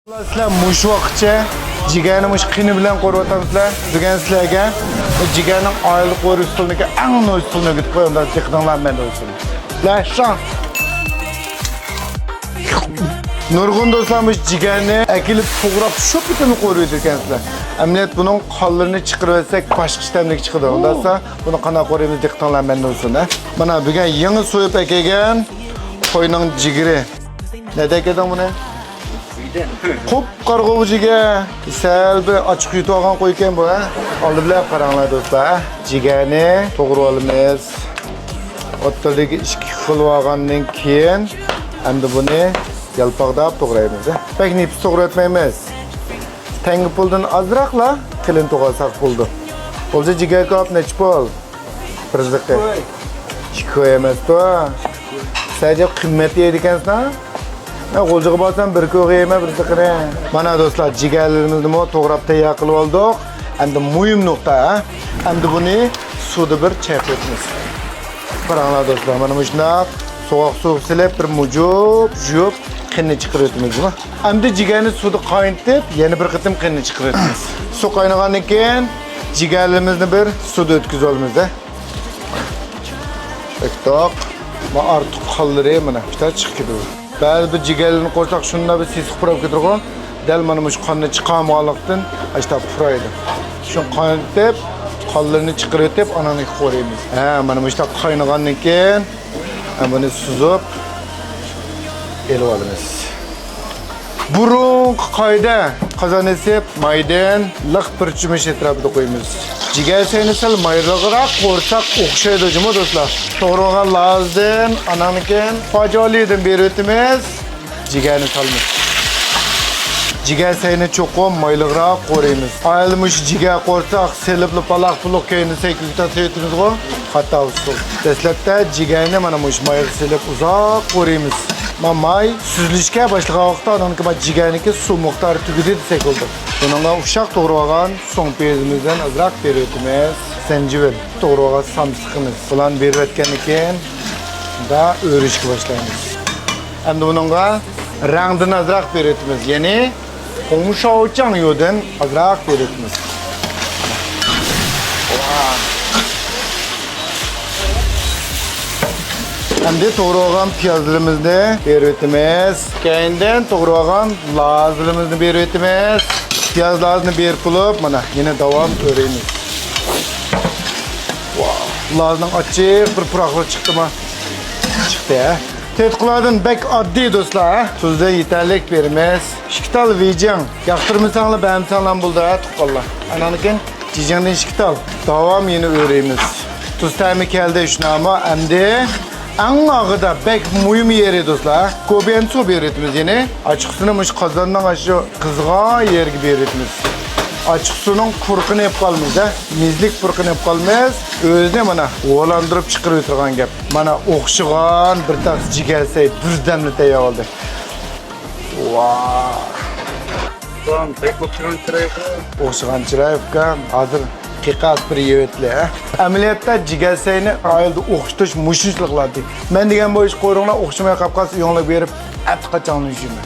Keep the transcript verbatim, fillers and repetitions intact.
سىلەر مۇشۇ ۋاقىتچە جىگەرنى مۇشۇ قېنى بىلەن قورۇۋاتامسىلەر؟ بۈگۈن سىلەرگە جىگەرنىڭ ئائىلە قورۇش ئۇسۇلىنىڭكى ئەڭ نوچى ئۇسۇلىنى ئۆگىتىپ قويۇڭ. دىققىتىڭلار مەندە بولسۇن. لەشاڭ. نۇرغۇن دوستلار مۇشۇ جىگەرنى ئەكېلىپ توغراپ شۇ پېتىملا قورۇيدىكەنسىلەر. ئەمەلىيەت بۇنىڭ قانلىرىنى چىقىرىۋەتسەك باشقىچە تەملىك چىقىدۇ. ئۇنداقتا بۇنى قانداق قورۇيمىز، دىققىتىڭلار مەندە بولسۇن، ھە. مانا بۈگۈن يېڭى سويۇپ ئەكەلگەن قوينىڭ جىگىرى. نەدە ئەكەلدىڭ بۇنى؟ قۇپقارىغۇ بۇ جىگەر. سەل بىر ئاچچىق يۇتۇۋالغان قوي ئىكەن بۇ، ھە. ئالدى بىلەن قاراڭلار دوستلار، ھە. جىگەرنى توغرىۋالىمىز. ئوتتۇرىدىكى ئىككى خىل بولغاندىن كېيىن ئەمدى بۇنى يالپاقداپ توغرايمىز، ھە. بەك نېپىز توغراۋەتمەيمىز. تەڭگە پۇلدىن ئازراقلا قېلىن توغرىساق بولىدۇ. بولسا جىگەر كاۋاپ نەچچە پۇل؟ بىر زىقى. ئىككى كوي ئەمەستۇ. سەن جىق قىممەت يەيدىكەنسەن. مەن غۇلجىغا بارسام بىر كويغا يەيمەن بىر زىقىنى. مانا دوستلار، جىگەرلىرىمىزنىمۇ توغراپ تەييار قىلىپ ئالدۇق. ئەمدى مۇھىم نۇقتا، ھە؟ ئەمدى بۇنى سۇدا بىر چايقايمىز. قاراڭلار دوستلار، مانا مۇشۇنداق سوغۇق سۇغا سېلىپ بىر مۇجۇپ يۇيۇپ قېنىنى چىقىرىۋېتىمىز. ئەمدى جىگەرنى سۇدا قاينىتىپ، يەنە بىر قېتىم قېنىنى چىقىرىۋېتىمىز. سۇ قاينىغاندىن كېيىن جىگەرلىرىمىزنى بىر سۇدا ئۆتكۈزۈۋالىمىز-دە. ئۆتتۇق. ما ئارتۇق قانلىرى مانا شۇنداق چىقىپ كېتىدۇ. بەزى بىر جىگەرلىرىنى قورساق شۇنداق بىر سېسىق پۇراپ كېتىدىغۇ. دەل مانا مۇشۇ قاننى چىقارمىغانلىقتىن ئاشۇنداق پۇرايدۇ. شۇنى قاينىتىپ، قانلىرىنى چىقىرىۋېتىپ، ئانان قورۇيمىز. ھە، مانا مۇشۇنداق قاينىغاندىن كېيىن، ھە، بۇنى سۈزۈپ ئېلىۋالىمىز. بۇرۇنقى قائىدە، قازان ئېسىپ، مايدىن لىق بىر چۆمۈچ ئەتراپىدا قويىمىز. جىگەر سەينى سەل مايلىقراق قورساق ئوخشايدۇ جۇمۇ دوستلار. توغرىغان لازدىن، ئانان كېيىن پاجالىدىن بېرىۋېتىمىز. جىگەرنى سالىمىز. جىگەر سەينى چوقۇم مايلىقراق قورۇيمىز. ئايال مۇشۇ جىگەر قورساق سېلىپلا پالاق پۇلۇق كەينى سەي كۆكتات سېيىتىمىزغۇ. خاتا ئۇسۇل. دەسلەپتە جىگەرنى مانا مۇشۇ مايغا سېلىپ ئۇزاق قورۇيمىز. ما ماي سۈزۈلۈشكە باشلىغان ۋاقىتتا ئانىڭكى ما جىگەرنىڭكى سۇ مۇقدارى تۈگىدى دېسەك بولىدۇ. بۇنىڭغا ئۇششاق توغرىغان سوڭ پىيازىمىزدىن ئازراق بېرىۋېتىمىز. زەنجىۋىل، توغرىغان سامسىقىمىز. بۇلارنى بېرىۋەتكەندىن كېيىن دا ئۆرۈشكە باشلايمىز. ئەمدى بۇنىڭغا رەڭدىن ئازراق بېرىۋېتىمىز. يەنى خۇڭشاۋچاڭيۇدىن ئازراق بېرىۋېتىمىز. ئەمدى توغرىغان پىيازلىرىمىزنى بېرىۋېتىمىز. كەينىدىن توغرىغان لازىلىرىمىزنى بېرىۋېتىمىز. پىياز لازىنى بېرىپ بولۇپ، مانا يەنە داۋام ئۆرەيمىز. ۋاھ، لازنىڭ ئاچچىق بىر پۇراقلىرى چىقتىما؟ چىقتى، ھە؟ تېتىقلاردىن بەك ئاددىي دوستلار، ھە؟ تۇزنى يېتەرلىك بېرىمىز. ئىككى تال ۋىجىڭ. ياقتۇرمىساڭلار، بەرمىسەڭلار بولىدۇ، ھە، تۇغقانلار. ئانان كېيىن جىجىڭدىن ئىككى تال. داۋام يەنە ئۆرەيمىز. تۇز تەمى كەلدى، شۇنداقمۇ؟ ئەمدى ئەڭ ئاخىرىدا بەك مۇھىم يېرى دوستلار، گوبيەن سۇ بېرىۋېتىمىز يەنە. ئاچچىقسۇنى مۇشۇ قازاننىڭ ئاشۇ قىزغان يېرىگە بېرىۋېتىمىز. ئاچچىقسۇنىڭ پۇرىقىنى ئېلىپ قالىمىز، ھە. مېزىلىك پۇرىقىنى ئېلىپ قالىمىز. ئۆزىنى مانا ھوۋلاندۇرۇپ چىقىرىۋېتىدىغان گەپ. مانا ئوخشىغان بىر تاس جىگەر سەي بىردەملا تەييار بولدى. ۋاھ. ئۇكام، بەك ئوخشىغان چىراي ئۇكام. ئوخشىغان چىراي ئۇكام. ھازىر قىيقاس بىر يېۋەتلى، ھە. ئەمەلىيەتتە جىگەر سەينى ئائىلىدە ئوخشىتىش مۇشۇنچىلىك قىلاتتى. مەن دېگەن بويىچە قويۇڭلار، ئوخشىماي قاپ قالسا ئۆيۈڭلارغا بېرىپ ئەتە قاچاڭلىشىمەن.